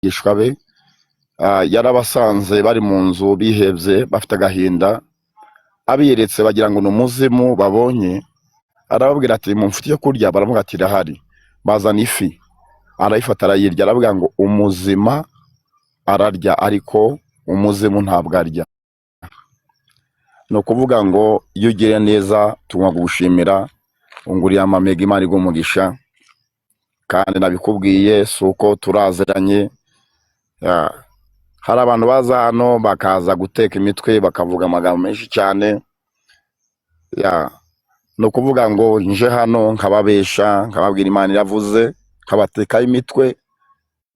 N'abigishwa be, yarabasanze bari mu nzu bihebye, bafite agahinda. Abiyeretse bagira ngo ni umuzimu babonye. Arababwira ati: "Mumfite icyo kurya?" Baravuga ati: "Irahari." Bazana ifi, arayifata arayirya, aravuga ngo: "Umuzima ararya, ariko umuzimu ntabwo arya." Ni ukuvuga ngo iyo ugiriye neza tugomba kugushimira. Unguriye amamega, Imana iguha umugisha. Kandi nabikubwiye, si uko turaziranye. Hari abantu baza hano bakaza guteka imitwe, bakavuga amagambo menshi cyane. Ni ukuvuga ngo nje hano nkababesha, nkababwira Imana iravuze, nkabatekaho imitwe,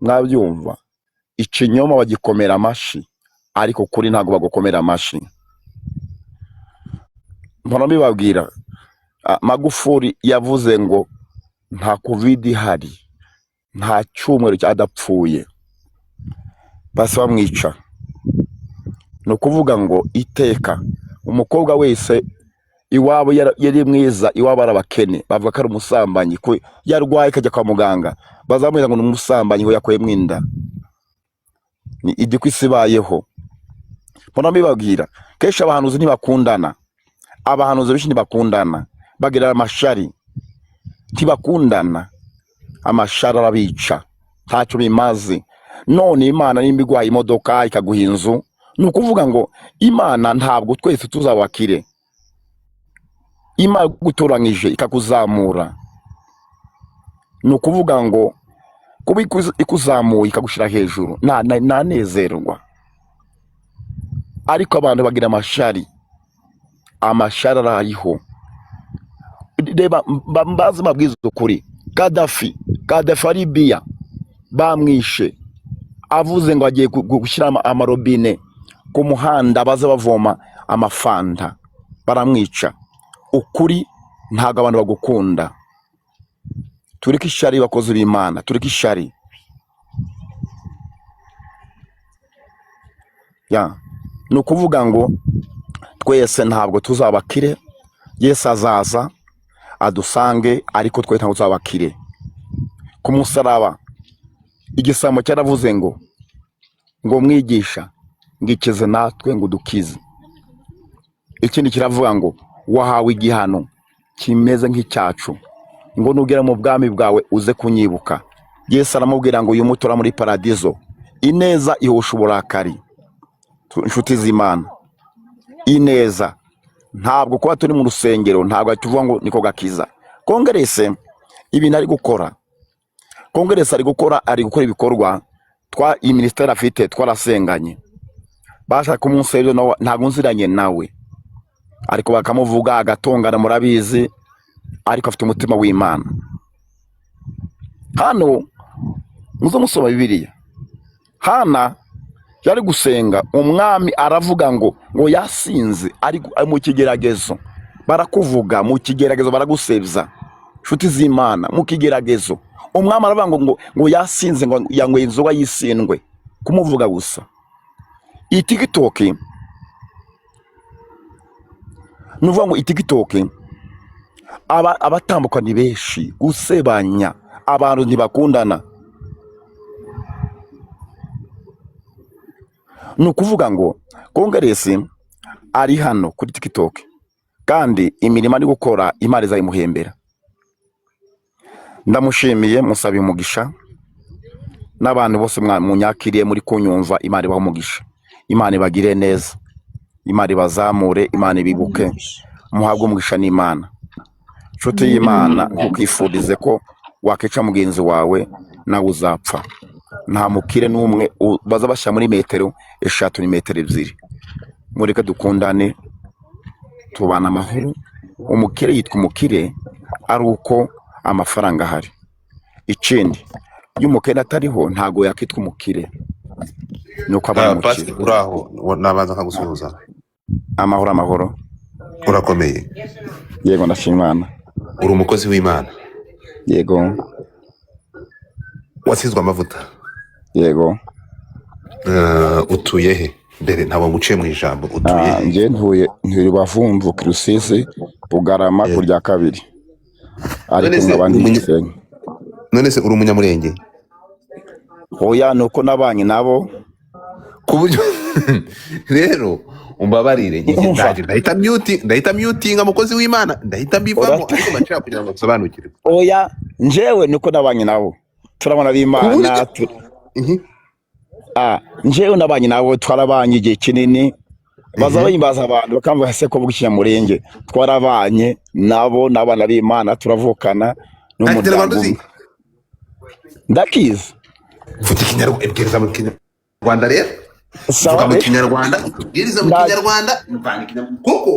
mwabyumva. Ikinyoma bagikomera amashi, ariko kuri ntabwo bagukomera amashi. Mpora mbibabwira. Magufuli yavuze ngo nta COVID ihari, nta cyumweru adapfuye, basi bamwica. Ni ukuvuga ngo iteka umukobwa wese iwabo yari mwiza, iwabo ari abakene, bavuga ko ari umusambanyi. Ko yarwaye ikajya kwa muganga, bazamubwira ngo ni umusambanyi, ngo yakuyemo inda. Ni igiko isi ibayeho. Mpora mbibabwira kenshi, abahanuzi ntibakundana. Abahanuzi benshi ntibakundana, bagira amashari, ntibakundana. Amashari arabica, ntacyo bimaze. None Imana nimba iguhaye imodoka, ikaguha inzu, ni ukuvuga ngo Imana, ntabwo twese tuzabakire. Imana igutoranyije ikakuzamura, ni ukuvuga ngo kuba ikuzamuye ikagushyira hejuru, nanezerwa. Ariko abantu bagira amashari, amashari arariho. Reba, mbaze mbabwize ukuri, Kadafi, Kadafi wa Libiya bamwishe avuze ngo agiye gushyira amarobine ku muhanda, baze bavoma amafanta, baramwica. Ukuri ntabwo abantu bagukunda. Tureke ishari, bakozi b'Imana, tureke ishari. Ya, ni ukuvuga ngo twese ntabwo tuzabakire. Yesu azaza adusange, ariko twe ntabwo tuzabakire. Ku musaraba igisambo cyaravuze ngo: "Mwigisha, ngo ikize natwe, ngo udukize." Ikindi kiravuga ngo: "Wahawe igihano kimeze nk'icyacu, ngo nugera mu bwami bwawe uze kunyibuka." Yesu aramubwira ngo: "Uyu mutora muri paradizo." Ineza ihosha uburakari. Inshuti z'Imana, ineza, ntabwo kuba turi mu rusengero ntabwo tuvuga ngo niko gakiza. Kongerese ibintu ari gukora, kongerese ari gukora ibikorwa twa iyi minisiteri afite, twarasenganye. Bashaka umunsi w'ejo, ntabwo nziranye nawe, ariko bakamuvuga agatongana, murabizi, ariko afite umutima w'Imana. Hano muze musoma Bibiliya. Hana yari gusenga, umwami aravuga ngo yasinze, ari mu kigeragezo. Barakuvuga mu kigeragezo, baragusebya. Inshuti z'Imana, mu kigeragezo umwami aravuga ngo yasinze, ngo yanyweye inzoga yisindwe, kumuvuga gusa. Iyi TikTok, ni ukuvuga ngo iyi TikTok abatambuka ni benshi, gusebanya, abantu ntibakundana. Ni ukuvuga ngo kongeresi ari hano kuri TikTok, kandi imirimo ari gukora Imana izayimuhembera. Ndamushimiye, musaba umugisha n'abantu bose munyakiriye, muri kunyumva. Imana ibahe umugisha, Imana ibagire neza, Imana ibazamure, Imana ibibuke, muhabwe umugisha n'Imana. Nshuti y'Imana, ntukifurize ko wakica mugenzi wawe, nawe uzapfa. Nta mukire n'umwe baza bashyira muri metero 3, ni metero 2. Mureke dukundane, tubana amahoro. Umukire yitwa umukire ari uko amafaranga ahari. Ikindi, iyo umukene atariho ntabwo yakitwa umukire, ni uko aba ari umukire. Pastor, uraho? Nabanza nkagusuhuza. Amahoro, amahoro. Urakomeye? Yego, ndashima Imana. Uri umukozi w'Imana? Yego. Wasizwe amavuta? Yego. Utuye he? Mbere ntabwo nguciye mu ijambo, utuye he? Njye ntuye Rubavu, mvuka i Rusizi, Bugarama ku rya kabiri, ariko None se nkaba ndi uri Gisenyi. None se uri umunyamurenge? Oya, ni uko nabanye nabo. Ku buryo rero umbabarire njye Umva. Ndaje ndahita muti, ndahita mutinga, mukozi w'Imana, ndahita mbivamo. Ariko ndashaka kugira ngo nsobanukirwe. Oya, njyewe niko nabanye nabo, turabona Ku b'Imana. buryo Njyewe nabanye nabo, twarabanye igihe kinini, baza bahimbaza abantu bakamvuga se ko bw'ikinyamurenge. Twarabanye nabo n'abana b'Imana, turavukana Nta n'umuryango Kinyarwanda uzi? umwe. Ndakizi. Mvuga Ikinyarwanda, bwiriza mu Kinyarwanda rero. Sawa. Mvuga mu Rero Kinyarwanda, bwiriza mu Kinyarwanda, mvana Ikinyarwanda kuko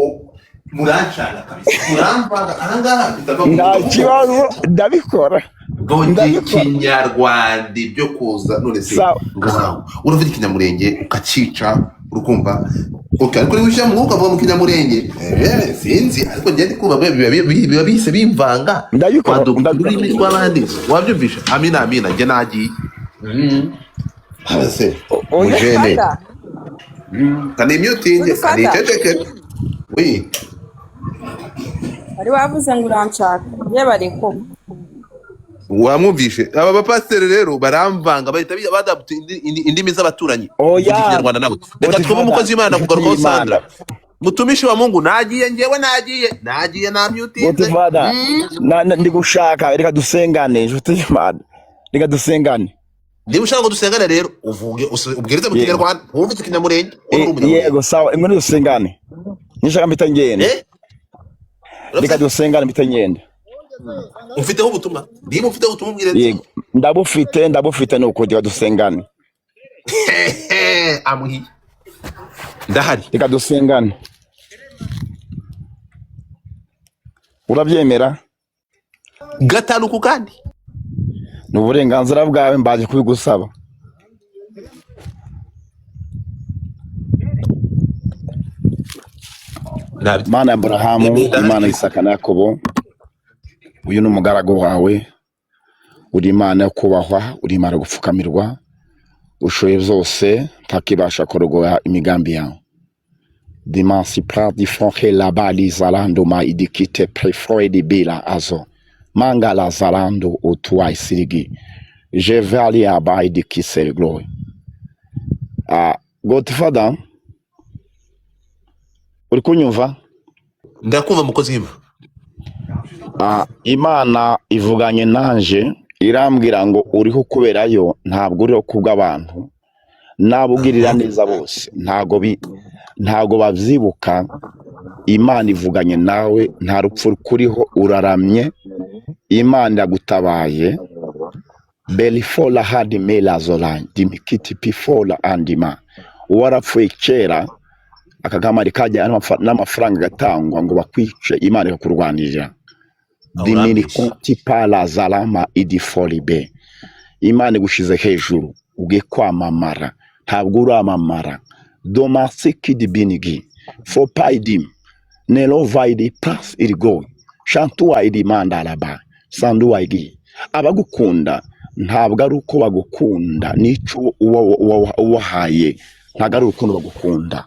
murancana kabisa, muramvanga ahangaha bitava mu Nta mutwe kuko kibazo, ndabikora. Vuga Ndabikora. Ikinyarwanda ibyo kuza none se? Sawa. Ngaho uravuga Ikinyamurenge ukacica, urukumva, okay, ariko niba ushyira mu mwuka ukavuga mu Kinyamurenge, sinzi, ariko njye ndi kumva biba bihise bimvanga. Ndabikora. Waduka Ndabikora. ururimi rw'abandi, wabyumvisha? Amina, amina, njye nagiye se. Oya. Mujene. Godfather. Kanimutinge. Godfather. Kaniceceke wi. Wari wavuze ngo uranshaka, ye ko Wamwumvishe? Aba bapasiteri rero baramvanga, bahita badapta indimi z'abaturanyi. Uvuga Oya. Ikinyarwanda nawe, reka twumve. Godfather, Umukozi w'Imana inshuti kugarukaho. y'Imana. Sandra, mutumishi wa Mungu, nagiye njyewe, nagiye, nagiye, namyutinze. Godfather, ndi gushaka, reka dusengane, inshuti y'Imana, reka dusengane. Niba ushaka ngo dusengane rero, uvuge ubwirize mu Yego. Kinyarwanda, wumve Ikinyamurenge, wowe uri Umunyamurenge. Yego, sawa, imwe dusengane, nishaka mpita ngenda. Eh? Reka dusengane, mpita ngenda. Ufiteho ubutumwa? Niba ufiteho ubutumwa, ubwire. Yego, ndabufite, ndabufite, ni ukugira dusengane. Amuhiye, ndahari. Reka dusengane, urabyemera? Gatanu ku kandi. Ni uburenganzira bwawe, mbaje kubigusaba. Nabyo. Mana ya Aburahamu, Ndahari. Imana ya Isaka na Yakobo, uyu ni umugaragu wawe. Uri Imana yo kubahwa, uri Imana yo gupfukamirwa, ushoboye byose, ntakibasha kurogoya imigambi yawe. Dimansi pradi fonke labali zalando ma idikite prefoedi bila azo mangala zalando otua isirigi jevali aba idikise glory. Godfather, uri kunyumva? Ndakumva, mukozi w'Imana. Imana ivuganye nanje, irambwira ngo uriho kuberayo, ntabwo uriho kubw'abantu. Nabo ugirira neza bose ntago babyibuka. Imana ivuganye nawe, nta rupfu rukuriho, uraramye, Imana iragutabaye. Belifola hadi melazola dimikiti pifola andima. Uwarapfuye kera akagamari kajya n'amafaranga agatangwa ngo bakwice, Imana ikakurwanirira. Dimini Urambeshya. Konti pala zalama idifolibe. Imana igushize hejuru, ugiye kwamamara, ntabwo uramamara. Domasikidibinigi fopaidim nelovaidi pras irigoyi shantuwa irimandalaba sanduwa igi. Abagukunda ntabwo ari uko bagukunda, n'icyo uwahaye, ntabwo ari urukundo bagukunda.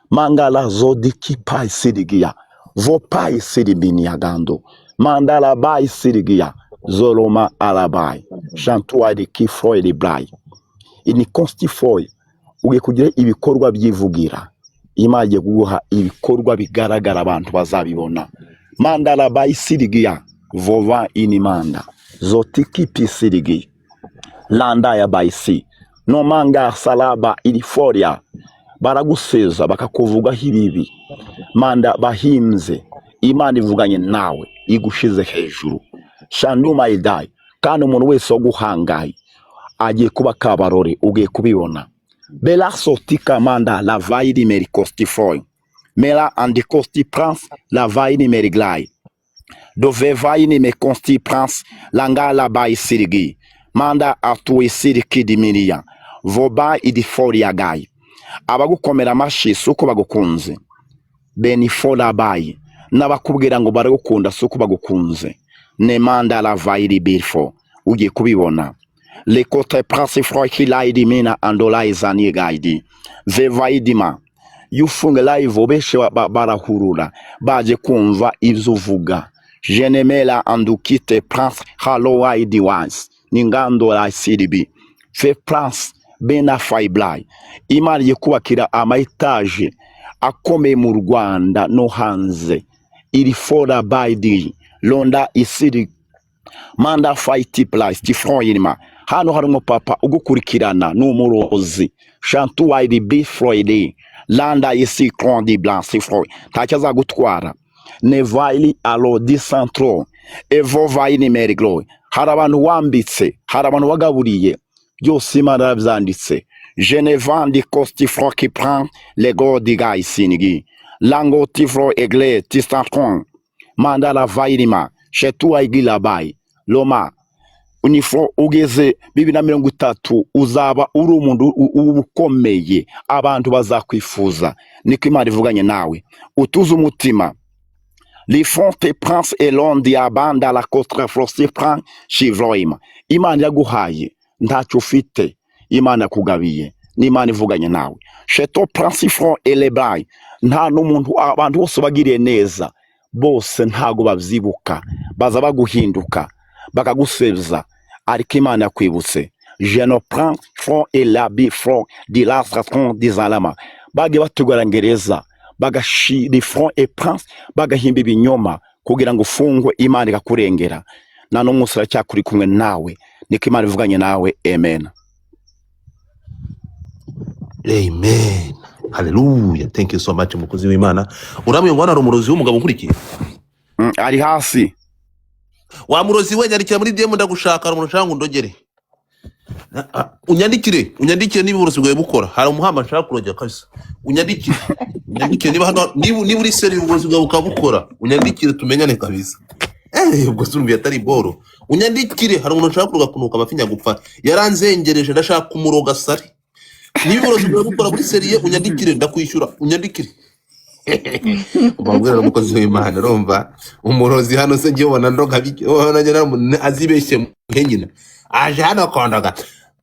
Mangala zodikipai sirigiya vopai siribiniyagando mandala bai sirigiya zoloma alabai shantuwa irikifoiri brai ini constifoy. Ugiye kugira ibikorwa byivugira, Imana igiye kuguha ibikorwa bigaragara, abantu bazabibona. Mandala bayisirigiya vova inimanda zotiki pisirigi landa ya bayisi nomanga salaba iriforia. Baraguseza, bakakuvugaho ibibi, manda bahinze. Imana ivuganye nawe, igushize hejuru shanduma idai. Kandi umuntu wese waguhangaye agiye kuba kabarore, ugiye kubibona. Bela sotika manda la vaidi meri costifoi mela andicosti prince la vaidi meri glai dove vaini me consti prince langala bai sirigi manda atui siriki diminia voba idiforia gai. Abagukomera amashi si uko bagukunze, benifola bayi, n'abakubwira ngo baragukunda si uko bagukunze. Nemanda la vairi birfo, ugiye kubibona. Lekote prince froikilaidi mina andolaizani gaidi vevaidima. Yufunge live, benshi barahurura baje kumva ibyo uvuga. Jenemela andukite prince halowaidi wans ningando la siribi. Fe Prince Bena Fibrai. Imana igiye kubakira ama etaje akomeye mu Rwanda no hanze. Iri fora by di Londa isiri manda fight plus tifroyinima. Hano hari umupapa ugukurikirana, ni umurozi Shantu wayiri bi Floyd Landa isi Crondi Blanc Floyd, ntacyo azagutwara. Nevaili alo di centro evo vayini meriglo. Hari abantu wambitse, hari abantu wagaburiye, byose Imana yarabyanditse. Geneva di costi fro qui prend le go di gaisinigi lango tifro egle tistantron mandala vayirima shetu aigilabai loma unifo. Ugeze 2030 uzaba uri umuntu ukomeye, abantu bazakwifuza. Niko Imana ivuganye nawe, utuze umutima. Lifonte prince elondi abanda la contre frosti pran shivroima. Imana yaguhaye ntacyo ufite, Imana yakugabiye, n'Imana ivuganye nawe. Sheto prince front elebai. Nta n'umuntu, abantu bose bagiriye neza bose ntago babyibuka, baza baguhinduka bakagusebya, ariko Imana yakwibutse. Je ne prends front et l'habit front de l'astratron des alama. Bagiye bategura ngereza, bagashira front et prince, bagahimba ibinyoma kugira ngo ufungwe, Imana ikakurengera. Na n'umunsi iracyakuri kumwe nawe, niko Imana ivuganye nawe. Amen. Amen, haleluya, thank you so much, umukozi w'Imana. Urambwiye ngo hano hari umurozi w'umugabo nkurikiye? Ari hasi. Wa murozi we, nyandikira muri DM, ndagushaka. Hari umuntu ushaka ngo undogere. Unyandikire, unyandikire niba uburozi bwawe bukora. Hari umuhamba nshaka kurogera kabisa. Unyandikire, unyandikire niba hano, niba uri sérieux, uburozi bwawe bukaba bukora, unyandikire tumenyane kabisa. Ubwo se urumva atari boro? Unyandikire, hari umuntu nshaka kuroga kunuka amafi nyagupfa, yaranzengereje, ndashaka kumuroga sari. Niba uburozi bwawe bukora muri sérieux, unyandikire, ndakwishyura, unyandikire. Ubabwira umukozi w'Imana, urumva umurozi hano se ngiye ubona ndoga ubona njye azibeshye muhe nyina aje hano kondoga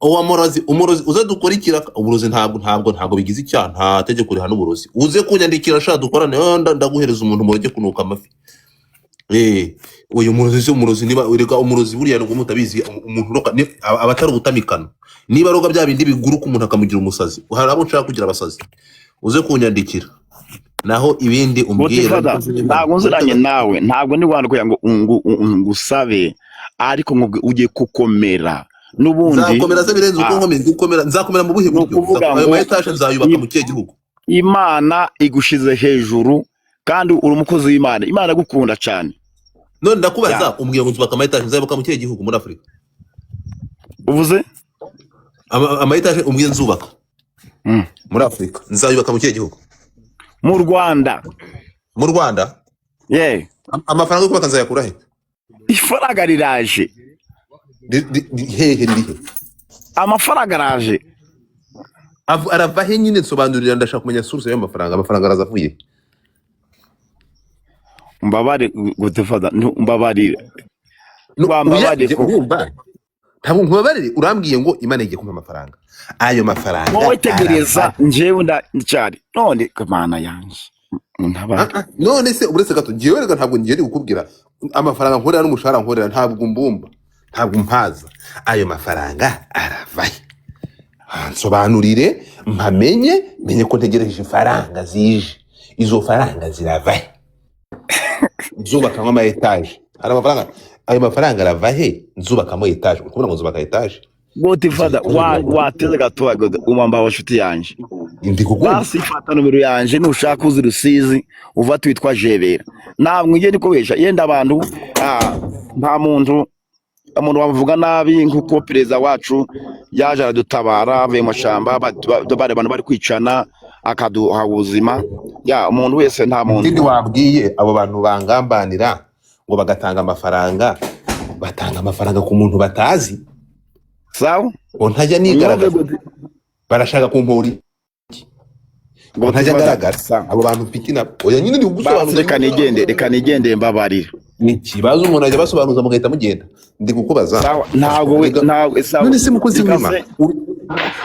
uwo murozi. Umurozi uze dukurikira uburozi, ntabwo bigize icyaha, nta tegeko rihana uburozi. Uze kunyandikira sha dukorane, ndaguhereza umuntu muroge kunuka amafi. Uyu murozi si umurozi, niba erega umurozi buriya nubwo mutabizi, umuntu uroga aba atari ubutamikano, niba aroga bya bindi biguruka umuntu akamugira umusazi. Hari abo nshaka kugira abasazi, uze kunyandikira. Naho ibindi umbwira, Godfather, umukozi w'Imana. Ntabwo nziranye nawe, ntabwo ndi wanda kugira ngo ngusabe, ariko ngo ugiye kukomera n'ubundi. Nzakomera se birenze uko nkomeye gukomera? Nzakomera mu buhe Ni buryo? ukuvuga Ayo ngo ma etaje nzayubaka mu kihe gihugu? Imana igushize hejuru kandi uri umukozi w'Imana, Imana agukunda cyane. None ndakubaza, Ya. umbwira ngo nzubaka ama etaje, nzayubaka mu kihe gihugu muri Afurika? Uvuze? Ama etaje umbwiye nzubaka muri Afurika, nzayubaka mu kihe gihugu? Mu Rwanda. Mu Rwanda? Yeah. Amafaranga yo kubaka nzayakura he? Ifaranga riraje. Hehe, riri he? Amafaranga araje. Arava he nyine? Nsobanurira, ndashaka kumenya source y'ayo mafaranga. Amafaranga araza avuye he? Mbabare Godfather, mbabarire. No, oya, Wambabare njye koko. urumva ntabwo nkubabarire. Urambwiye ngo Imana igiye kumpa amafaranga, ayo mafaranga Wowe tegereza. arava Njyewe ndacyari none Mana yanjye ntabare. None se uretse gato, ngewe reka ntabwo ngiye kukubwira amafaranga nkorera n'umushahara nkorera, ntabwo mbumba, ntabwo mpaza. Ayo mafaranga arava he? Nsobanurire mpamenye, menye ko ntegereje ifaranga zije. Izo faranga zirava he? Nzubakamo ama etaje, hari amafaranga, ayo mafaranga arava he? Nzubakamo etaje, uri kubona ngo nzubaka etaje? Godfather, wateze gatoya umwamba wa nshuti yanjye. Ndi kukumva. Basi fata nomero yanjye, nushaka uzi Rusizi uva twitwa Jebera. Ntabwo ngende kubesha yenda abantu, nta muntu, umuntu wavuga nabi nk'uko perezida wacu yaje aradutabara avuye mu mashyamba, bari abantu bari kwicana, akaduha ubuzima. Ya umuntu wese, nta muntu. Ikindi wabwiye abo bantu bangambanira ngo bagatanga amafaranga, batanga amafaranga ku muntu batazi, Sawa. ngo ntajya Unyumve. nigaragaza, barashaka kumpora iki ngo ntajya Godfather, ngaragara? Sawa. Abo bantu mfite nabo, oya nyine ndi Basi. kugusobanuza. Reka nigende, reka nigende, mbabarira. Ni ikibazo umuntu ajya basobanuza mugahita mugenda. Ndi kukubaza. Sawa, ntabwo we Reka- ntabwo, sawa. None se mukozi Reka w'Imana, se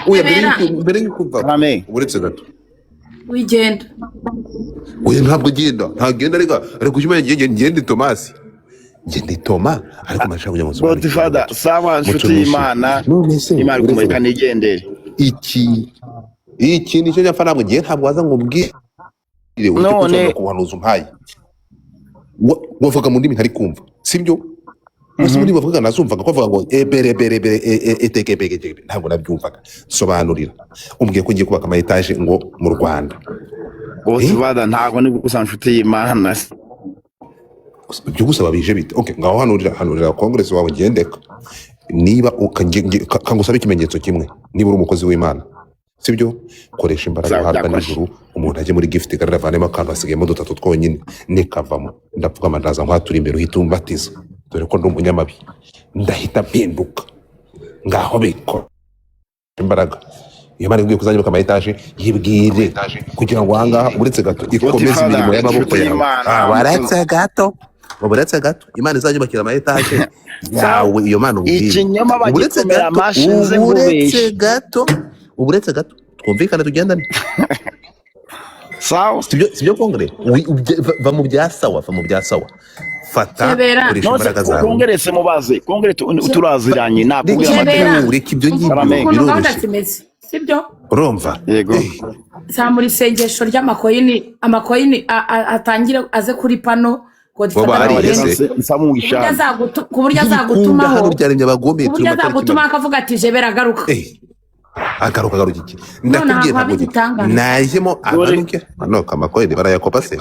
oya, mbere Ebera. yuko mbere yuko uva, Amen. uretse gato. Wigenda. Oya, ntabwo agenda, ntagenda. Reka reka, ujye umenya ngende Tomasi. Njye ndi Toma, ariko ndashaka kugira ngo nsobanukirwe Godfather, gato. Sawa, nshuti Mutumishi. y'Imana. None se Imana uretse ikumurika, gato, nigendere. iki nicyo njya ntabwo ngiye, ntabwo waza ngo umbwire ujye None kunsobanurira ku buhanuzi umpaye. Wavuga mu ndimi ntari kumva, sibyo? Gusa muri bavuga nazumvaga ko bavuga ngo ebere bere bere eteke beke teke, ntabwo nabyumvaga. Sobanurira, umbwiye ko ngiye kubaka ama etaje ngo mu Rwanda. Godfather, ntabwo ni gusa, nshuti y'Imana. Ibyo gusaba bije bite? Okay, ngaho hanurira Congress wawe, ngendeka niba kangusaba ikimenyetso kimwe. Niba uri umukozi w'Imana, sibyo, koresha imbaraga Sawa, uhabwa byakoshe. n'ijuru. Umuntu ajye muri gift gallery avanemo akantu, hasigayemo dutatu twonyine. Nikavamo ndapfukama, ndaza nkwatura imbere, uhita umbatiza, dore ko ndi umunyamabi, ndahita mpinduka. Ngaho bikora imbaraga. Iyo Mana ikubwiye kuzanyubaka ama etaje, yibwire kugira ngo ahangaha, uretse gato, ikomeze Godfather, imirimo y'amaboko nshuti yawe. y'Imana. Ah, waretse gato, uretse gato, Imana izanyubakira ama etaje yawe, iyo Mana ubwire. Ikinyoma Uretse bagikomera gato, amashyi, nze uretse nkubeshye. gato, uretse gato, twumvikane, tugendane. Sawa. Sibyo kongere? Va mu bya sawa, va mu bya sawa, fata, Jebera. koresha None se imbaraga zawe. Kongerese, mubaze kongere, turaziranye, nakubwira Reka Jebera. amategeko. reka ibyo ngibyo. Karame. Ukuntu gahunda Biroroshye. zimeze, sibyo? Urumva? Yego. Zamura isengesho ry'amakoyini, amakoyini atangire aze kuri pano. Godfather. Boba Reka hariya Abarenze. se. nsamugisha. Ku buryo Ntibikunda azagutumaho, hano, byaremye abagome. ku Turi buryo mu matariki azagutumaho mabi. akavuga ati: "Jebera, agaruka." Agaruka, agaruka iki? None Ndakubwiye, ahantu ntabwo haba igitangaza. najemo. Dore Agaruke hano, amakoyini barayakopa se?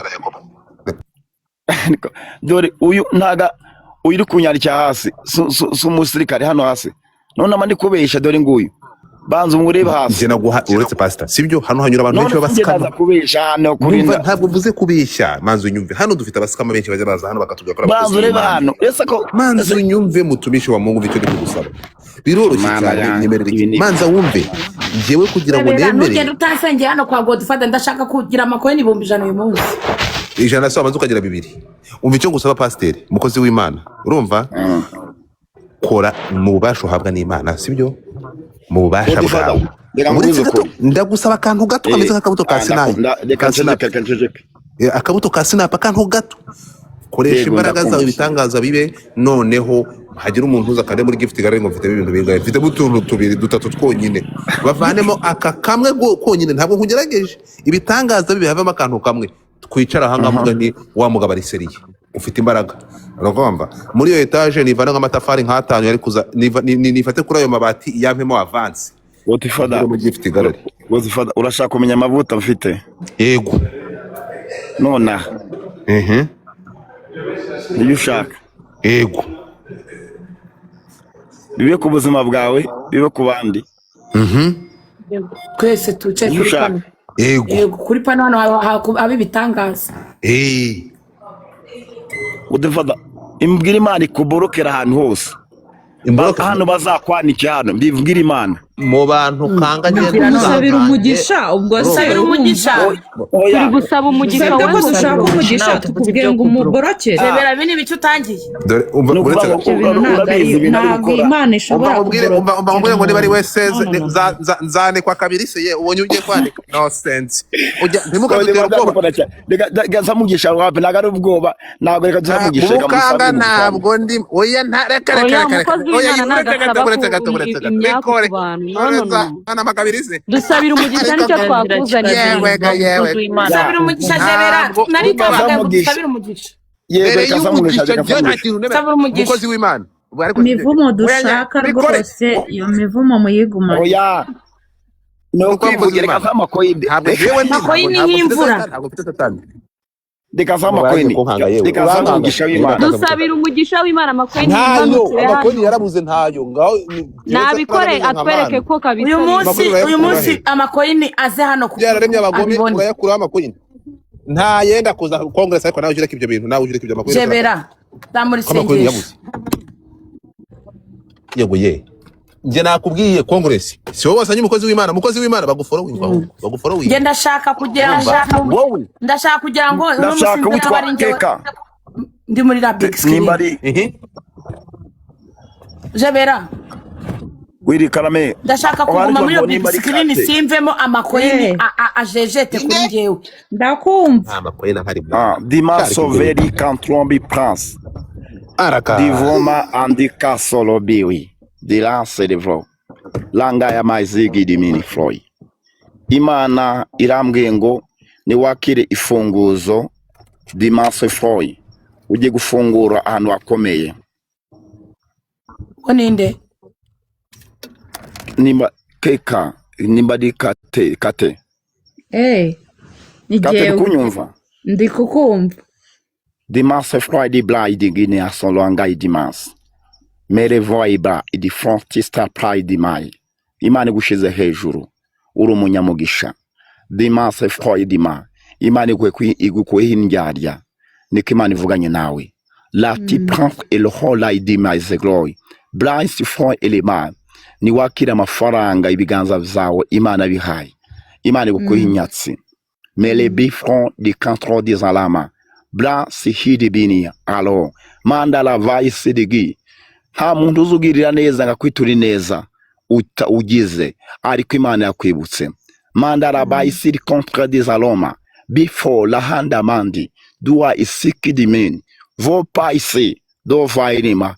Dore uyu ntaga uyu uri kunyandikira hasi, si umusirikare hano hasi. None ama ndi kubesha? Dore nguyu, banza umurebe hasi. Njye naguha, uretse pasita, sibyo? Hano hanyura abantu None benshi se njye b'abasikama. ndaza kubesha hano? Numva Kurinda. ntabwo mvuze kubeshya, manzi unyumve. Hano dufite abasikama benshi bajya baza hano bakatubwira ko ari Banza abakozi urebe b'Imana. hano, ese ko Manzi ese unyumve, mutumishi wa Mungu, icyo ndi kugusaba biroroshye Mana cyane. yanjye, Nyemerera ibi iki? ni Manza wumve, njyewe kugira ngo Jebera, nemere ntugende utansengeye hano kwa Godfather. Ndashaka kugira amakoyini 100,000 uyu munsi. 100 se wabanza ukagira 2? Umva icyo ngusaba, pasiteri, mukozi w'Imana, urumva? Kora mu bubasha uhabwa n'Imana, sibyo, mu bubasha Godfather, bwawe. Reka Uretse nkubwize gato, ukuri. ndagusaba akantu gato kameze nk'akabuto ka sinayi, Reka ka nceceke, sinapi. reka nceceke. Akabuto ka sinapi, akantu gato. Koresha Yego, imbaraga zawe, ndakumva. ibitangaza bibe. Noneho hagira umuntu uza akande muri gift gallery ngo mfitemo ibintu bingahe, mfitemo utuntu tubiri dutatu twonyine, bavanemo aka kamwe konyine. Ntabwo nkugerageje, ibitangaza bibe, havemo akantu kamwe, twicara aha ngaha mvuga nti: "Wa mugabo ari sérieux, ufite imbaraga." Urumva, muri iyo etaje nivana nk'amatafari nk'atanu yari kuza nifate kuri ayo mabati, yampemo avance Godfather, muri gift gallery. Godfather, urashaka kumenya amavuta mfite? Yego. Nonaha? Mhm. Niyo ushaka? Yego. Bibe ku buzima bwawe, bibe ku bandi. Twese tuce Niyo kuri ushaka? pano. Yego. Yego, kuri pano hano haba ibitangaza. Godfather, imbwira Imana ikuborokera ahantu hose. Imboroke. Hano bazakwanike hano, mbibwira Imana. Mu bantu kanga ngenda. None. Musabira umugisha ubwo se? Usabira umugisha. Oya. Turi gusaba umugisha. Twebwe ko Wowe dushaka umugisha, nawe tuvuze tukubwiye ibyo ngo kuburoka. umuborokere. Jebera, ibi ni ibiki utangiye? Dore umva, Ni uretse ukuvuga ngo Ibyo bintu ntabwo ari urabizi ibintu ari ntabwo gukora. Imana Umva ishobora nkubwire, umva nkubwire ngo niba ari we seze No, no, no. nzanikwa kabiri se ye ubonye ugiye kwanika no sense ujya ntimukadutere ubwoba. Reka nsamugisha wapi, ntabwo ari ubwoba, ntabwo, reka nsamugisha, reka Mukanga musabe umugisha. Ntabwo ndi, oya, nta, reka reka. Oya, Reka reka. umukozi Oya, w'Imana uretse ntabwo gato, asaba uretse gato, uretse gato. imyaku Bikore ku bantu. No, no, uretse no. hano amakabiri se. Dusabira umugisha, nicyo twakuzaniye. Yewe ga yewe. Usabira umugisha, Jebera. Ntabwo Nari kavuga ngo Uzamugisha. dusabire umugisha. Yego, Mbere reka nsamugisha, y'umugisha reka njyewe nta nsamugisha. kintu nemera. Usabira umugisha. Umukozi w'Imana. Ubu ariko Imivumo oya, dushaka bikore. rwose, iyo mivumo muyigumane. Oya, ni Nuko umukozi ukwivugira, reka w'Imana. nsamukoyinde. Ntabwo njyewe ndi, ntabwo Makoyini ntabwo mfite nk'imvura. satani, ntabwo mfite satani. Reka Ngo barangiye nsamukoyinde, kunkanga yewe. reka Urankanga. nsamugisha w'Imana. Dusabira umugisha w'Imana, amakoyini Ntayo yimanukire amakoni hano. yarabuze, ntayo ngaho Nabikore, atwereke ko kabisa. Uyu munsi, Amakuru urayakura uyu munsi he? amakoyini aze hano Byararemye abagome. abibone. Urayakuraho amakoyini nta yenda kuza Congress, ariko nawe ujye ureka ibyo bintu, nawe ujye ureka ibyo makoyini. Jebera, zamura Ko amakoyini isengesho. yabuze? Yego ye, njye nakubwiye, Congress, si wowe wasanye umukozi w'Imana? Umukozi w'Imana bagufollowing, ahubwo bagufollowing. Njye ndashaka kugira ngo Wowe ndashaka kugira ngo uno munsi ndashaka nzaba witwa ari njyewe Keka ndi muri la big screen. Nimba ari Jebera, wiri karame. Ndashaka kuguma Wanditwa muri iyo ngo big nimba ari screen, Kate. simvemo, amakoyini Eh. ajejete kuri njyewe. Ndakumva. Nta makoyini ahari. Ah, Dima Cyari Soveri Kantrombi Prince. Araka. Divoma andika solo biwi dilanse devo langa ya mazigi dimini floy. Imana irambwiye ngo niwakire ifunguzo dimanse floy, ujye gufungura ahantu hakomeye. Ngo ninde? Nimba keka nimba ari kate kate. Eh, ni Kate, jyewe. Kunyumva? Ndi kukumva. Dimanche Friday Blind Guinea Solanga Dimanche Mere Voiba idi Frontista Pride Mai. Imana igushize hejuru, uri umunyamugisha. Dimanche Friday ma Imana igukuyeho indyarya, niko Imana ivuganye nawe. La ti prince et le hola idima is glory Blind front elema. Niwakira amafaranga ibiganza vyawe Imana bihaye, Imana igukuyeho inyatsi. Mele bifron di cantro di zalama bla sihidi bini alo mandala vaisi digi. Nta muntu uzugirira neza ngo akwiture neza uta ugize, ariko Imana yakwibutse. Mandala baisi di contre des aloma before la handa mandi dua isiki dimin vo paisi do vairima.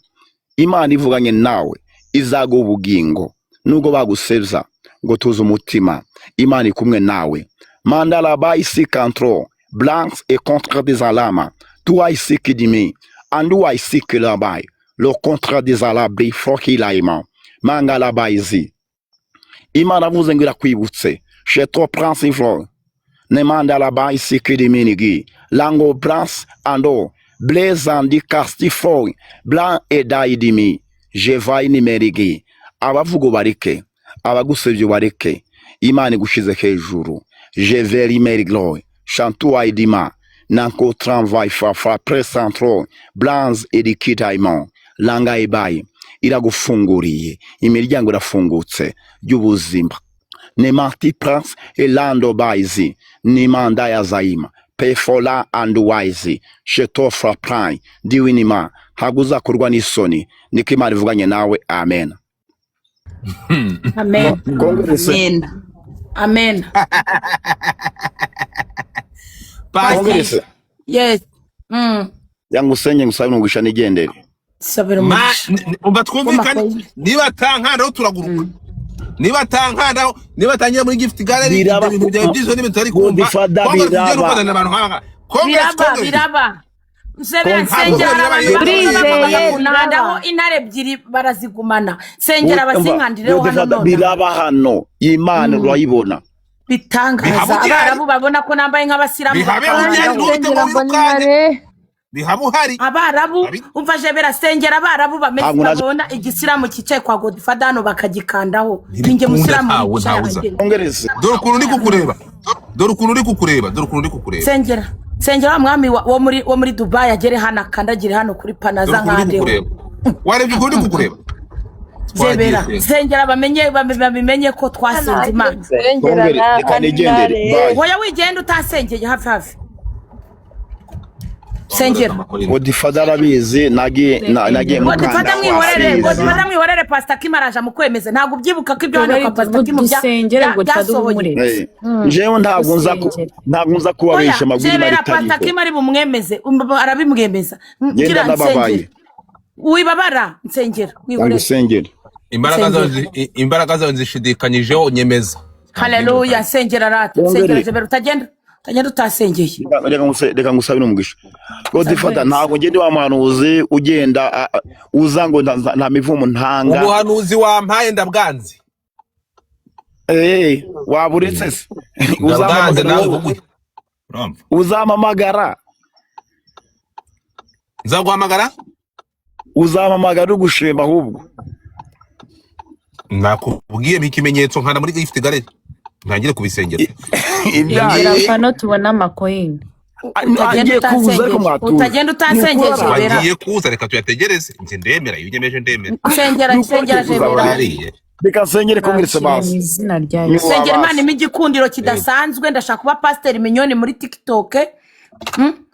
Imana ivuganye nawe izaguha ubugingo nubwo bagusebya ngo tuze umutima. Imana ikumwe nawe. Mandala baisi kantro blancs et contre des alama tua isiki dimi andua isiki labai le contrat des alabri fokilaima mangala baizi. Imana avuze ngo irakwibutse sheto prince iflo ne mandala baisi kidiminigi lango prince ando blaise andi casti blanc et daidimi jevai nimerigi. Abavuga bareke, abagusebye bareke, Imana igushize hejuru. Jeveri merigloy chantu aidima nanko tranvai fa presentro blancs edikitaimon langa ibayi. Iragufunguriye imiryango irafungutse y'ubuzima. Nemanti prince elando baizi nimanda ya zaima pefola and wise shetofra prime diwinima. Ntabwo uzakorwa n'isoni, niko Imana ivuganye nawe. Amen. Amen. Congress. Amen. Amen. Pasi. Congress. Yes. Yanga usenge ngusabe umugisha nigendere. Sabira Ma umugisha. Umva twumvikane. W'amakoyi. Niba atankandaho turaguruka, niba atankandaho, niba atangira muri gift gallery, Biraba. ibyo bintu byawe by'izo n'ibintu tutari kumva. Godfather, Congress ugenda biraba. ukazanira abantu nk'aba Congress. Biraba. Congress. Biraba. Nsebera Congress. nsengera, hari abantu Turizeye, bagomba biraba. kunkandaho intare ebyiri barazigumana. Sengera bazinkandireho hano Godfather, none. Biraba hano, Imana urayibona. Bitangaza. Bihaba ugihari. Abarabu babona ko nambaye nk'abasilamu Bihabe bakandaho. ugihari, ntubite ngo Nsengera mbona wirukanke. intare. Bihaba uhari. Abarabu umva jebera sengera abarabu bameze Ntabwo naje- babona igisilamu cyicaye kwa Godfather hano bakagikandaho. Ntibikunda, Ninjye musilamu ntawe, wicaye ntawuza. ahagera. Congress. Dore ukuntu uri kukureba, dore ukuntu uri kukureba, dore ukuntu uri kukureba. Sengera sengera wa mwami wo muri Dubai agere hano akandagire hano kuri Dore panaza ukuntu uri nkandeho. kukureba, warebye ukuntu uri kukureba. Zebera Twagiye senga. sengera bamenye babimenye ko twasenze Imana. Nsengera Congress, reka nigendere, ntare. bye. Hoya wigenda utasengeye, hafi hafi sengera. Godfather arabizi, nagiye nagiye Godfather mukanda mwihorere. wasizi. Godfather mwihorere, Pastor Kim araje amukwemeze. Ntabwo ubyibuka ko ibyo hano kwa Pastor Kim Dusengere Godfather byasohoye? umuretse. Jewe ntabwo nza Dusengere. ntabwo nza Oya kubabesha amabwiriza jebera Pastor itariho. Kim ari bumwemeze, arabimwemeza. Ngenda Ngira ndababaye. nsengera wibabara, nsengera Yanga mwihorere. usengere. Imbaraga zawe Nsengera. imbaraga zawe nzishidikanyijeho, nyemeza. Haleluya, nsengera rata. Wongere. Nsengera jebera, utagenda utasengeye. Reka ngusabire umugisha. Godfather, ntabwo ngende wa muhanuzi ugenda uza ngo nta mivumo ntanga. Ubuhanuzi wampaye ndabwanze. Eh, waba uretse se Ndabwanze uzampamagara nawe wowe. buguye. Urumva? Uzampamagara. Nzaguhamagara. Uzampamagara uri gushima ahubwo. Nakubwiye mpa ikimenyetso nkanda muri gift gallery ntangire kubisengera. Ibyaye. Sengera pano tubone amakoyini. Utagenda Agiye kuza ariko utasengeye. mwatuza. Utagenda utasengeye Ni ukurara. jebera. Bagiye kuza, reka tuyategereze. Njye ndemera, iyo unyemeje ndemera. Sengera Ni ukuri sengera kuza jebera. barahari. Hariye. Reka nsengere Congress Bakire mu basi. izina rya Ni Yesu. Sengera Imana wabasi. impa igikundiro kidasanzwe. Ndashaka kuba pasiteri Minyoni muri TikTok.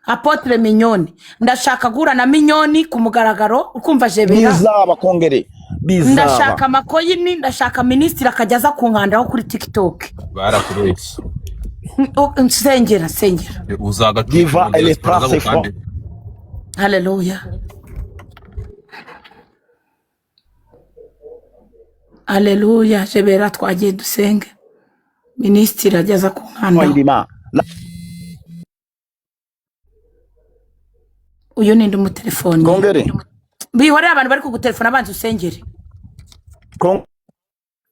Apotre Minyoni, ndashaka guhura na Minyoni ku mugaragaro, ukumva jebera? Bizaba kongere, bizaba. Ndashaka amakoyini, ndashaka minisitiri akajya aza kunkandaho kuri TikTok. Barakubeshye. Nsengera sengera. Uzagacuka Diva wongera ele siporo place zagukande. Haleluya. Aleluya, jebera twagiye dusenge. Minisitiri ageza ku nkandaho. Irima. Uyu ninde umutelefoni? Kongere. Bihorere abantu bari kugutelefona, abanza usengere. Kongere.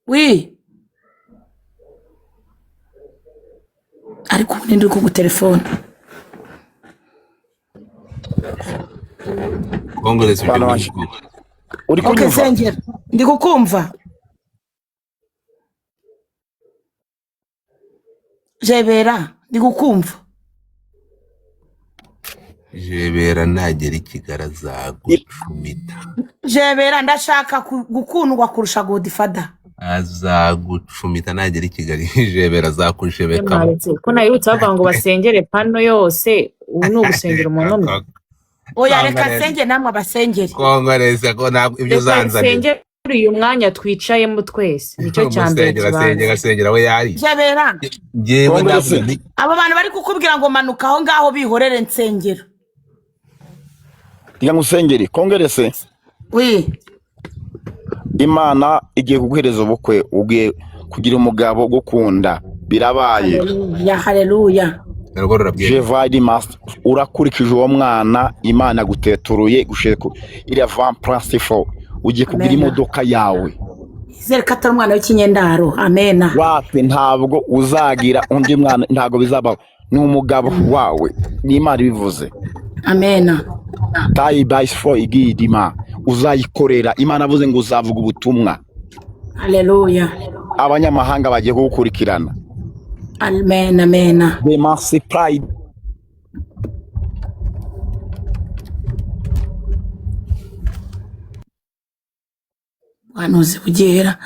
Wi. Ariko ubu ninde uri kugutelefona? Congress ibyo Bana muri wanjye. Uri Okay, kunyumva? sengera. Ndi kukumva. Jebera, ndi kukumva. Jebera nagera i Kigali azagucumita. Jebera ndashaka gukundwa kurusha Godfather. Azagucumita nagera i Kigali. Jebera azakujebekamo. Mwaretse ko nayibutse bavuga ngo basengere pano yose, ubu ni ugusengera umuntu umwe. Oya reka Congress. nsenge namwe abasengere. Congress ko ntabwo ibyo Reka uzanzanira. nsengere uyu mwanya twicayemo twese, nicyo cya mbere Musengera asengera kibanza. asengera we yari. Jebera. Njyewe Congress. ntabwo ndi Abo bantu bari kukubwira ngo manuka aho ngaho bihorere nsengero. Reka ngusengere. Kongerese. Wi. Imana igiye kuguhereza ubukwe, ugiye kugira umugabo gukunda. Birabaye. Haleluya, haleluya. Narwo rurabwira. Jevadi Master, urakurikije uwo mwana Imana guteturuye gusheko iriya van principal ugiye kugira Amena. imodoka yawe. Izere ko atari umwana w'ikinyendaro. Amena. Wapi, ntabwo uzagira undi mwana, ntabwo bizabaho. Ni umugabo wawe, ni Imana ibivuze. Amena. Tayi bayisifo igidima uzayikorera. Imana avuze ngo uzavuga ubutumwa. Haleluya. Abanyamahanga bagiye kugukurikirana. Amena, amena. The mercy pride. Buhanuzi bugera.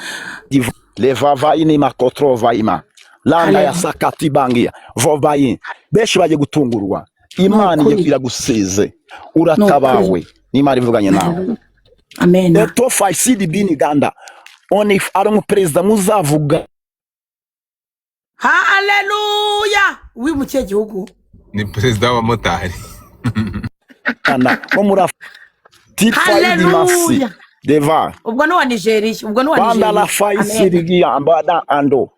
Levava inima kotrova ima. Landa ya Haleluya. sakati bangia. Vovayi. Benshi bagiye gutungurwa. Imana Nukuri. iragusize. Uratabawe. N'Imana ivuganye nawe. Amena. Eto faisidi bini ganda. Oni ari umuperezida muzavuga. Haleluya. Wi mu kihe gihugu? Ni perezida w'abamotari. Kana wo muri Tifaidi masi. Haleluya. Deva. Ubwo ni uwa Nigeria, ubwo ni uwa Banda la Nigeria. faisidi ambada ando.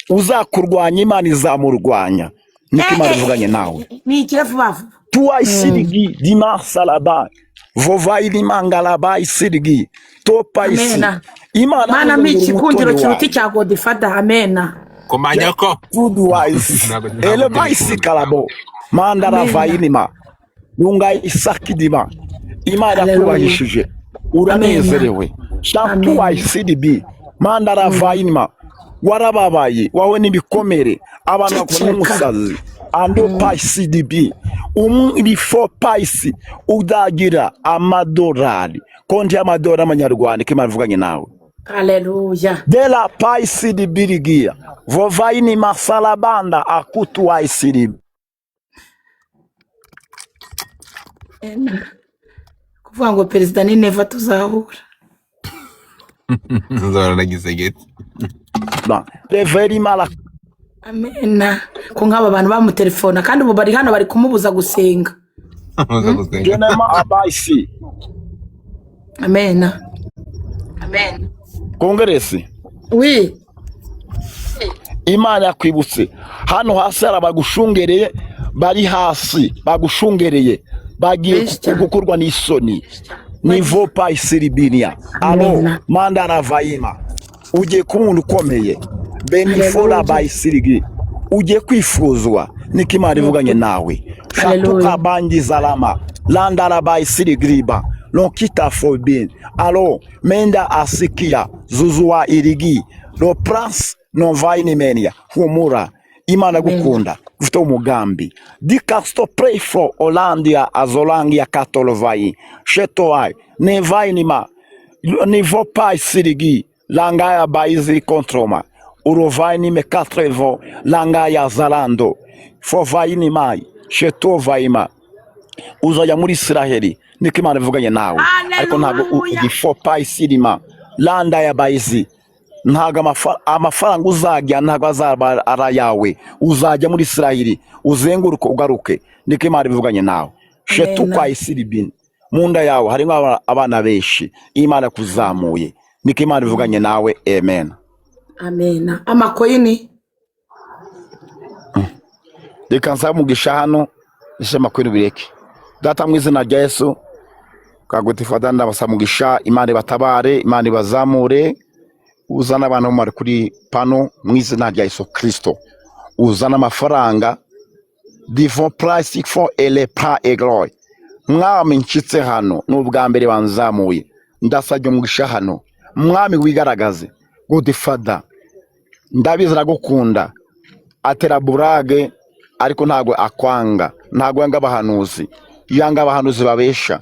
Uzakurwanya Imana izamurwanya. Niko Imana ivuganye nawe. Ni ikire vuba vuba. Tua isirigi dima salaba vovaili mangalaba isirigi topa isi. Amena. Imana Mana avuze mpa ngo uri igikundiro umutoni kiruta wawe. icya Godfather. Amena. Komanyako. Good wise. Ntabwo Eleva isi kalabo mandara Amena. vainima lunga isakidima. Imana Haleluya. yakubahishije uranezerewe. Shantua Amen. isiribi mandara vainima warababaye wawe n'ibikomere abantu bakubona Ceceka. nk'umusazi ando paisi dibi umurifo paisi udagira amadorari konti y'amadorari y'amanyarwanda ko Imana ivuganye nawe. Haleluya. De la paisi di birigia vovaini masalabanda akutua isiribi. Kuvuga ngo perezida ni neva tuzahura. Nzahora na Gisegeti. Reveri mala Amena. Ko nk'aba bantu bamutelefona kandi ubu bari hano bari kumubuza gusenga. Muza gusenga. genema abaisi. Amena. Kongeresi. Wi. Imana yakwibutse hano hasi hari abagushungereye bari hasi bagushungereye bagiye Benshi cyane. gukorwa n'isoni nivo paisiribinia alo Amena. mandaravaima ugiye kuba umuntu ukomeye benifora Haleluya. bayisirigi ugiye kwifuzwa niko Imana ivuganye nawe. Haleluya. Shatuka bangizalama landara bayisirigriba lonkita fobin alo menda asikia zuzua irigi lo prince novainimenia humura Imana Amen. gukunda ufite umugambi dikasto pray for Olandia azolangia katolovai shetoai nevainima nivo pai sirigi langaya baiziri kontroma urovainime katrevo langaya zalando fovainimai shetovaima uzajya muri Israheli niko Imana ivuganye nawe. Ariko ntabwo Haleluya. igifo paisirima landa ya bayizi ntabwo amafaranga uzajya ntabwo azaba ari ayawe. Uzajya muri Israheli uzenguruke ugaruke niko Imana ivuganye nawe. Shetu Amena. kwa isiribini mu nda yawe harimo abana benshi Imana kuzamuye. Niko Imana ivuganye nawe. Amen. Amena. Amakoyini. Reka nsaba umugisha hano, ese amakoyini ubireke. Data, mu izina rya Yesu kagutifata, ndabasaba umugisha. Imana ibatabare, Imana ibazamure, uzana abantu bari kuri pano mu izina rya Yesu Kristo, uzana amafaranga divon plastic for ele pa egloy. Mwami, nshitse hano ni ubwa mbere banzamuye, ndasabye umugisha hano. Mwami, wigaragaze. Godfather, ndabizi aragukunda, atera burage ariko ntabwo akwanga, ntabwo yanga abahanuzi, yanga abahanuzi babesha.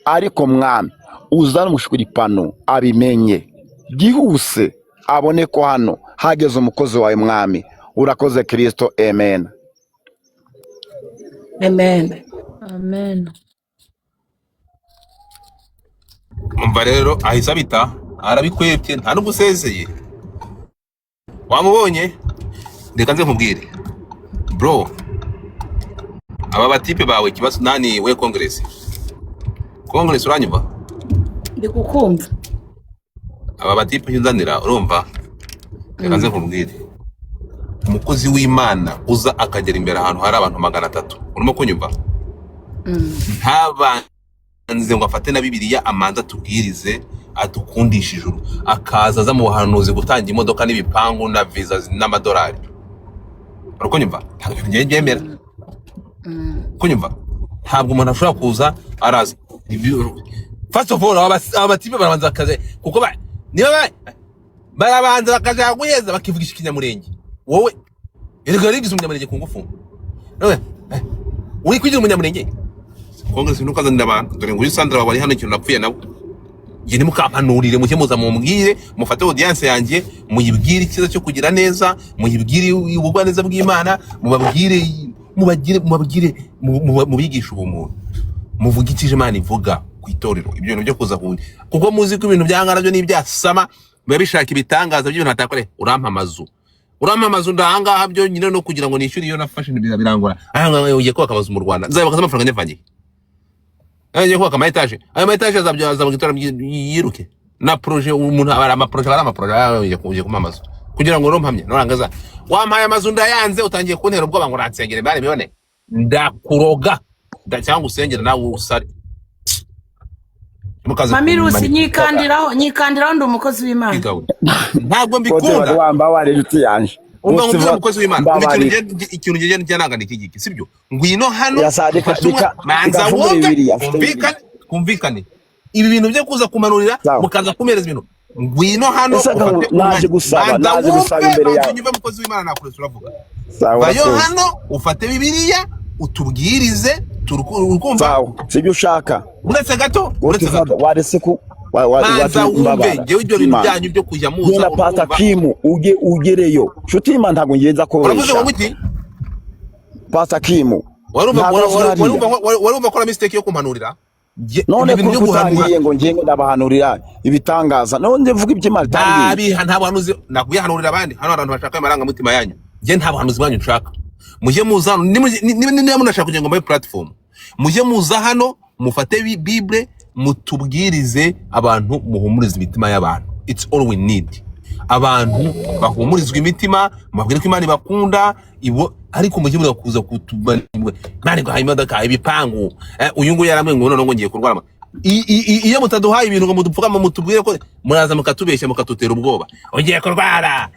Ariko mwami, uzane umugisha kuri pano, abimenye byihuse, abone ko hano hageze umukozi wawe. Mwami, urakoze Kristo. Amen. Amen. Amen. Umva rero, ahise abita arabikwebye, nta n'ubwo usezeye wamubonye. Reka nze nkubwire bro, aba batipe bawe ikibazo nani we? Congress, Congress, uranyumva? Ndi kukumva. Aba batipe unzanira, urumva, reka nze nkubwire, umukozi w'Imana uza akagera imbere ahantu hari abantu 300, urimo kunyumva, ntabanze ngo afate na Bibiliya amanza atubwirize, adukundishe ijuru, akaza aza mu buhanuzi gutanga imodoka n'ibipangu na viza n'amadolari, uri kunyumva? Ntabwo ibintu ngiye byemera kunyumva. Ntabwo umuntu ashobora kuza araza. First of all, aba batipe barabanza bakaza kuko niba barabanza bakaja guheza bakivugisha ikinyamurenge. Wowe erega warigize umunyamurenge ku ngufu. Nawe, uri kwigira umunyamurenge. Congress, ntukazanira abantu. Dore nguyu Sandra wari hano, ikintu napfuye nawe. Njye ntimukampanurire, mujye muza mumbwire, mufate audience yanjye muyibwire icyiza cyo kugira neza, muyibwire ubugwaneza bw'Imana, mubabwire, mubagire, mubabwire, mubigishe ubumuntu, muvuge icyo Imana ivuga ku itorero. Ibyo bintu byo kuza ku kuko muzi ko ibintu byangana byo n'ibyasama biba bishaka ibitangaza by'ibintu batakore. Urampa amazu, urampa amazu, ndahangaha byo nyine no kugira ngo nishyure iyo nafashe birangora. Ahangaha ugiye kubaka amazu mu Rwanda, nzabaka amafaranga nyavanye? Agiye kubaka ama etaje, ayo ma etaje azabyaza mu gitaramo yiruke na projet. Umuntu aba ama projet, ari ama projet. Ugiye kumpa amazu kugira ngo urompamye, nurangaza wampaye amazu ndayanze, utangiye kuntera ubwoba ngo uransengere bari bibone, ndakuroga cyangwa usengere nawe usare mukaze. Mami Rusi, nyikandiraho, nyikandiraho, ndi umukozi w'Imana. Ntabwo Kote wari mbikunda. wambabara inshuti yanjye. Umva Bose nkubwire, umukozi w'Imana, umva ikintu. mbabarira. Ikintu ngiye njya nanga ni iki ngiki, sibyo? Ngwino hano Yasa reka ufate umwe reka manza reka mfungure wumve. Bibiliya, mfite Bibiliya. Twumvikane, twumvikane. Ibi bintu byo kuza kumanurira, Sawa. mukaza kumereza ibintu, ngwino hano Ese ufate naje umwanya gusaba, manza naje gusaba wumve imbere manza yawe. unyumve, mukozi w'Imana, nakuretse uravuga. Sawa, Vayo urakoze. hano ufate Bibiliya utubwirize, urukumva? Sawa, sibyo ushaka. Uretse gato, uretse gato. Godfather, waretse ku Manza wati wumve. mbabara. Ngewe ibyo bintu Imana. byanyu byo kujya muza, Genda Pastor urumva? Kimu, uge ugereyo. Nshuti y'Imana, ntabwo ngenza Uravuze kubesha. ngo nguki? Pastor Kimu. Warumva? Ntabwo azi hariya. Warumva ko mistake yo kumpanurira? None Ibi bintu ko byo guhanura utangiye ngo ngiye ngo ndabahanurira ibitangaza. None mvuga ibyo Imana itambwiye. Ntabiha, nta buhanuzi nakubihanurira abandi. Hano hari abantu bashaka amarangamutima yanyu, njye nta buhanuzi bwanyu nshaka. Mujye muza hano, niba munashaka kugira ngo mbabe platform, mujye muza hano mufate Bible mutubwirize abantu, muhumurize imitima y'abantu. It's all we need. Abantu bahumurizwa imitima, mubabwire ko Imana ibakunda ibo. Ariko mujye mureka kuza kutuba Imana iguhaye imodoka, ibipangu. Uyu nguyu yarambwiye ngo none ngo ngiye kurwara. Iyo mutaduhaye ibintu ngo mudupfukame, mutubwire ko muraza mukatubeshya, mukatutera ubwoba: ugiye kurwara,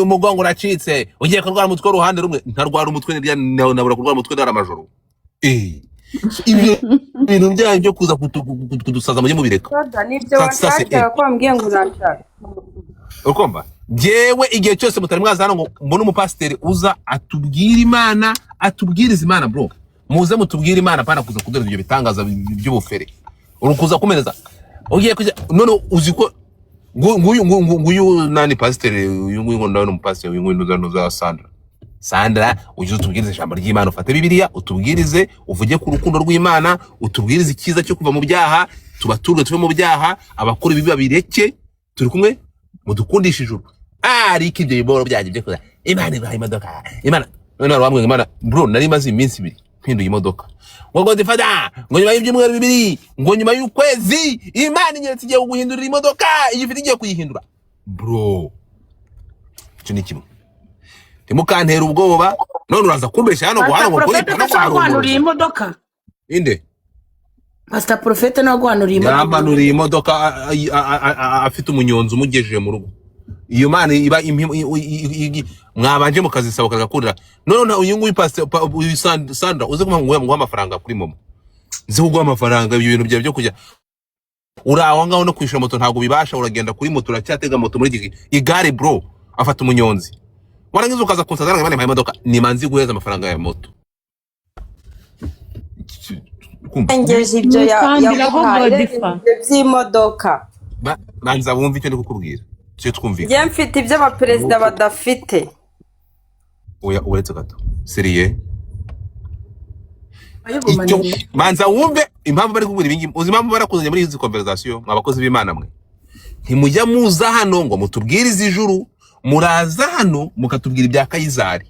umugongo uracitse, ugiye kurwara umutwe w'uruhande rumwe. Ntarwara umutwe nirya, nabura kurwara umutwe ndara amajoro. Ibyo bintu byanyu byo kuza kudusaza mujye mubireka. Soda, nibyo Sasa wanshakiraga ko wambwiye ngo uranshaka? Ukumva, njyewe igihe cyose mutari mwaza hano ngo mbone umupasiteri uza atubwire Imana, atubwirize Imana, bro, muze mutubwire Imana, apana kuza kuduhereza ibyo bitangaza by'ubufere. Uri kuza kumereza ugiye kujya none uzi ko nguyu nguyu nani pasiteri, uyu nguyu ngo nawe ni umupasiteri, uyu nguyu nuza nuza Sandra. Sandra, ujye utubwirize ijambo ry'Imana, ufate Bibiliya utubwirize, uvuge ku rukundo rw'Imana, utubwirize icyiza cyo kuva mu byaha, tubaturwe tuve mu byaha, abakora ibibi babireke. Turi kumwe, mudukundishe ijuru. Ariko ibyo biboro byanyu byo kuza Imana ibaha imodoka, Imana none wari wambwiye ngo Imana, bro, nari maze iminsi 2. Mpinduye imodoka, ngo Godfather, ngo nyuma y'ibyumweru 2, ngo nyuma y'ukwezi, Imana inyeretse igiye kuguhindurira imodoka, iyi ufite igiye kuyihindura. Bro, icyo ni kimwe, ntimukantera ubwoba. None uraza kumbeshya hano ngo Pastor hano ngo kuri Profete pano ko ngo hari guhanuriye umurozi. imodoka. Inde? Pastor Profete nawe guhanuriye imodoka. Yampanuriye imodoka afite umunyonzi umugejeje mu rugo. Iyo mana iba mwabanje mukazisaba ukagakurira. None uyu nguyu pastor uyu Sandra uze kumpa ngo amafaranga kuri momo, nzi kuguha amafaranga. Ibyo bintu byawe byo kujya uri aho ngaho no kwishyura moto ntabwo bibasha. Uragenda kuri moto, uracyatega moto muri iki igare, bro, afata umunyonzi, warangiza ukaza kunsaza ngo Imana impaye imodoka. Nimanzi guheza amafaranga ya moto. Kumva. Ngeje ibyo Mukandiraho yaguhaye Godifa. ibyo by'imodoka. Banza wumve icyo ndi kukubwira, tujye Njye twumvikana. mfite ibyo abaperezida badafite. Oya, uretse gato, sérieux, icyo Wayigumaniriye. manza wumve impamvu bari kubwira ibingibi. Uzi impamvu barakuzanye muri izi conversation? Mwa bakozi b'Imana mwe, ntimujya muza hano ngo mutubwirize ijuru, muraza hano mukatubwira ibya Kayizari.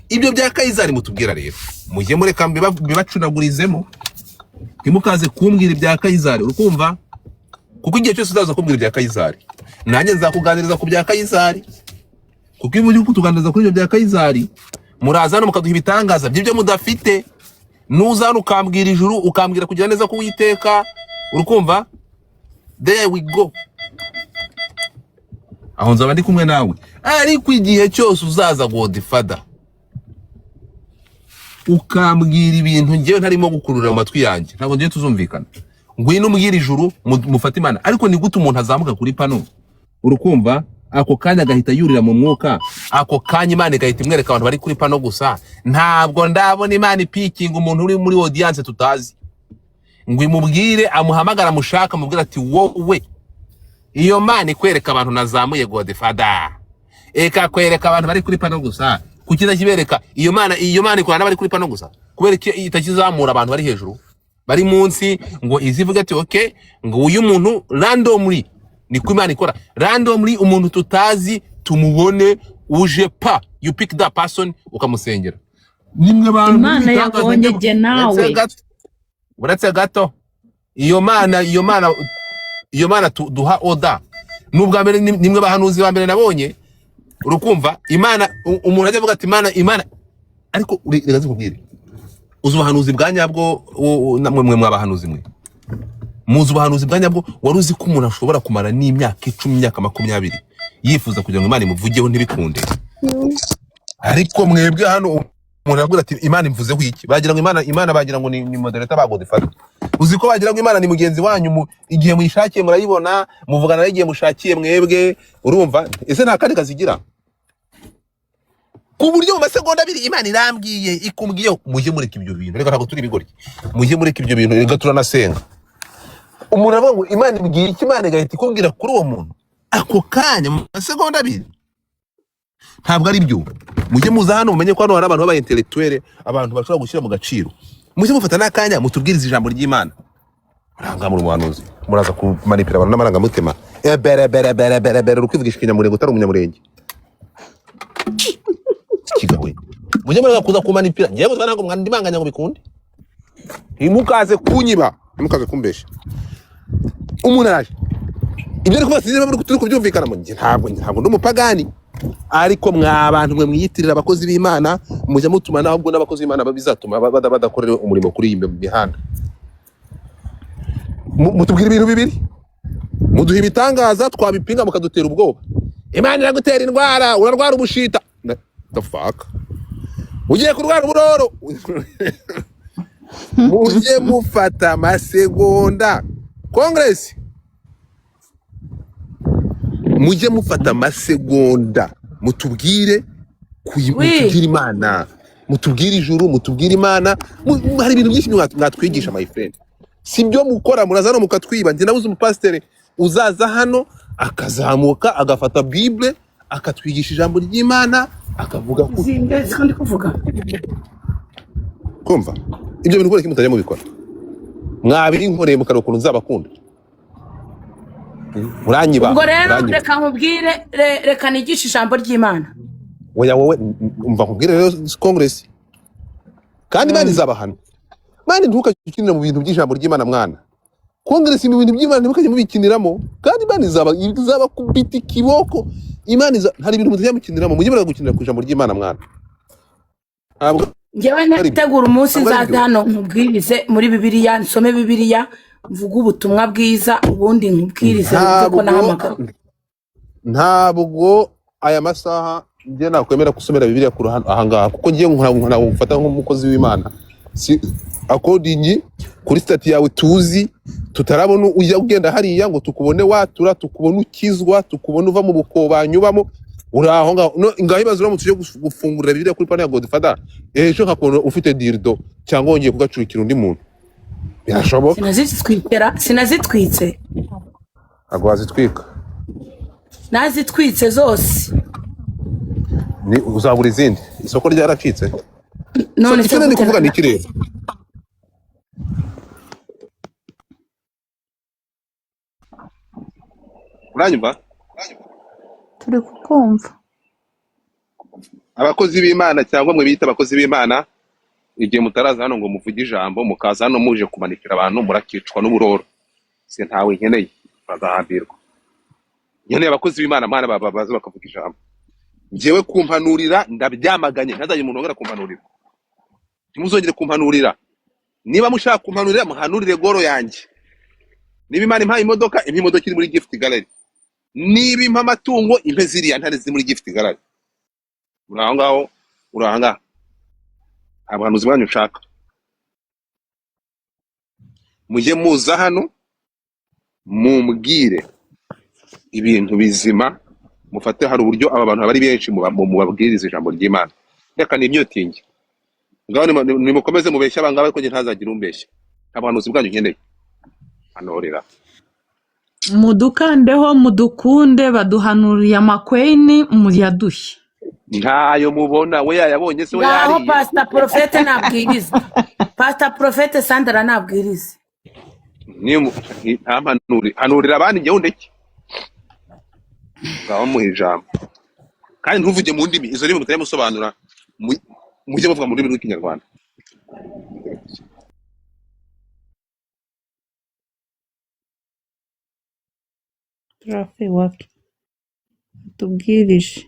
Ibyo bya Kayizari mutubwira rero, mujye mureka bibacunagurizemo, ntimukaze kumbwira ibya Kayizari. Urukumva? Kuko igihe cyose uzaza kumbwira ibya Kayizari, nanjye nzakuganiriza ku bya Kayizari. Kuko iyo muri kutuganiriza kuri ibyo bya Kayizari, muraza hano mukaduha ibitangaza by'ibyo mudafite. Nuza hano ukambwira ijuru, ukambwira kugira neza k'Uwiteka, urukumva, there we go, aho nzaba ndi kumwe nawe. Ariko igihe cyose uzaza, Godfather, ukambwira ibintu ngewe ntarimo gukurura mu matwi yanjye, ntabwo ngiye tuzumvikana. Ngwino umbwire ijuru, mufate Imana. Ariko ni gute umuntu azamuka kuri pano, urukumva, ako kanya agahita yurira mu mwuka, ako kanya Imana igahita imwereka abantu bari kuri pano gusa? Ntabwo ndabona Imana ipikinga umuntu uri muri audience tutazi ngo imubwire, amuhamagara, amushaka, amubwire ati wowe. Iyo Mana ikwereka abantu nazamuye, Godfather, ikakwereka abantu bari kuri pano gusa, kuki itakibereka? Iyo Mana, iyo Mana ikorana n'abari kuri pano gusa, kubera iki itakizamura abantu bari hejuru, bari munsi, ngo izivuge ati okay, ngo uyu muntu randomly? Niko Imana ikora, randomly umuntu tutazi tumubone uje pa, you pick that person ukamusengera. Nimwe bantu Imana b'ibitangaza. yabonye jye nawe. Uretse gato, uretse gato. Iyo Mana, iyo Mana, iyo Mana duha oda ni ubwa mbere, nimwe bahanuzi ba mbere nabonye, urukumva, Imana umuntu ajya avuga ati Imana, Imana. Ariko reka nzikubwire, uzi ubuhanuzi bwa nyabwo? Namwe mwe mwabahanuzi mwe muzi ubuhanuzi bwa nyabwo. Wari uzi ko umuntu ashobora kumara n'imyaka 10, imyaka 20 yifuza kugira ngo Imana imuvugeho ntibikunde? Ariko mwebwe hano umuntu aravuga ati Imana imvuzeho iki, bagira ngo Imana, Imana bagira ngo ni moderator ba Godfather. Uzi ko bagira ngo Imana ni mugenzi wanyu, igihe muyishakiye murayibona, muvugana nayo igihe mushakiye mwebwe. Urumva ese nta kandi kazigira ku buryo mu masegonda 2 Imana irambwiye, ikumbwiye? Mujye mureka ibyo bintu, reka, ntabwo turi ibigoryi. Mujye mureka ibyo bintu, reka, turanasenga. Umuntu aravuga ngo Imana ibwiye iki, Imana igahita ikubwira kuri uwo muntu ako kanya mu masegonda 2. Ntabwo ari byo. Mujye muza hano mumenye ko hano hari abantu b'aba intellectuel, abantu bashobora gushyira mu gaciro. Mujye mufata n'akanya mutubwirize ijambo ry'Imana. Muranga muri umuhanuzi, muraza kumanipira abantu n'amarangamutima. Bere bere bere bere bere, uri kwivugisha ikinyamurenge utari umunyamurenge kigawe. Mujye mureka kuza kumanipira. Ngewe gusa ntabwo mwandimanganya ngo bikunde. Ntimukaze kunyiba, ntimukaze kumbesha. Umuntu araje, ibyo ari kuvuga sinzi niba turi kubyumvikana. Njye ntabwo ndi umupagani, ariko mwa bantu mwe mwiyitirira abakozi b'Imana, mujya mutuma ntabwo n'abakozi b'Imana bizatuma badakorera umurimo kuri iyi mihanda. Mutubwira ibintu bibiri, muduha ibitangaza, twabipinga mukadutera ubwoba. Imana iragutera indwara, urarwara ubushita. The fuck, ugiye kurwara uburoro. Mujye mufata amasegonda, kongresi, mujye mufata amasegonda mutubwire Oui. mutubwire Imana, mutubwire ijuru, mutubwire Imana. Hari ibintu byinshi mwatwigisha, my friend. Si byo mukora, muraza hano mukatwiba. Njye nabuze umupasiteri uzaza hano akazamuka agafata Bible akatwigisha ijambo ry'Imana, akavuga ko Zinge ndi kuvuga. Kumva ibyo bintu, kubera ko mutajya mubikora, mwabinkoreye mukareba ukuntu nzabakunda. Muranyiba. Ubwo rero Muranyiba. reka nkubwire, reka nigishe ijambo ry'Imana. Oya, wowe umva nkubwire rero, kongresi. Kandi Imana izabahana. Mani ntukakinira mu bintu by'ijambo ry'Imana mwana. Kongresi mu bintu by'Imana ntimukajye mubikiniramo, kandi Imana izaba kubita ikiboko. Imana iza hari ibintu mutajya mukiniramo, mujye mureka gukinira ku ijambo ry'Imana mwana. Ntabwo Njyewe ari byo. ntegura umunsi Ntabwo ari nzaza byo. hano nkubwirize muri Bibiliya, nsome Bibiliya, mvuge ubutumwa bwiza, ubundi nkubwirize wumve ko Ntabwo nahamagawe. Ntabwo aya masaha njye nakwemera gusomera Bibiliya ku ruhande ahangaha, kuko ngiye ntabwo mfata nk'umukozi w'Imana. Si according kuri status yawe tuzi, tutarabona ujya ugenda hariya ngo tukubone watura, tukubone ukizwa, tukubone uva mu bukobanyi ubamo, uri aho ngaho. No, ngaho ibaze uramutse uje gufungurira Bibiliya kuri pane ya Godfather ejo, nkakubona ufite dildo cyangwa wongeye kugacurikira undi muntu, birashoboka. Sinazitwitera, sinazitwitse. Ntabwo wazitwika. Nazitwitse zose. Ni uzabura izindi, isoko ryaracitse. So None se icyo ndi gute kuvuga ni iki rero? Uranyumva? Turi kukumva. Abakozi b'Imana cyangwa mwe bita abakozi b'Imana, igihe mutaraza hano ngo muvuge ijambo, mukaza hano muje kumanikira abantu, murakicwa n'uburoro. Si ntawe nkeneye, bagahambirwa. Nkeneye abakozi b'Imana mana baza bakavuga ijambo. Njyewe kumpanurira ndabyamaganye, ntazajye umuntu wongera kumpanurira. Ntimuzongere kumpanurira. Niba mushaka kumpanurira, muhanurire goro yanjye. Niba Imana impaye imodoka, impa imodoka iri muri gift gallery. Niba impa amatungo, impe ziriya ntare ziri muri gift gallery. Uri aho ngaho, uri aha ngaha, nta buhanuzi bwanyu nshaka. Mujye muza hano mumbwire ibintu bizima, mufate hari uburyo aba bantu bari benshi mubabwiriza ijambo ry'Imana. Reka nimyutinge ngaho, nimukomeze mubeshye abangaba, ariko njye ntazagire umbeshya. Nta buhanuzi bwanyu nkeneye hanorera. Mudukandeho mudukunde, baduhanuriye amakweyini muyaduhe. Ntayo mubona, we yayabonye se we Ngaho yariye. Pasita Porofete nabwiriza, Pasita Porofete Sandra nabwiriza. Ntampanuri, hanurira abandi, njyewe undeke. Ngaho muha ijambo, kandi ntuvuge mu ndimi, izo ndimi mutajya musobanura, mujye muvuga mu rurimi rw'Ikinyarwanda. Turafe wapi? Tubwirije.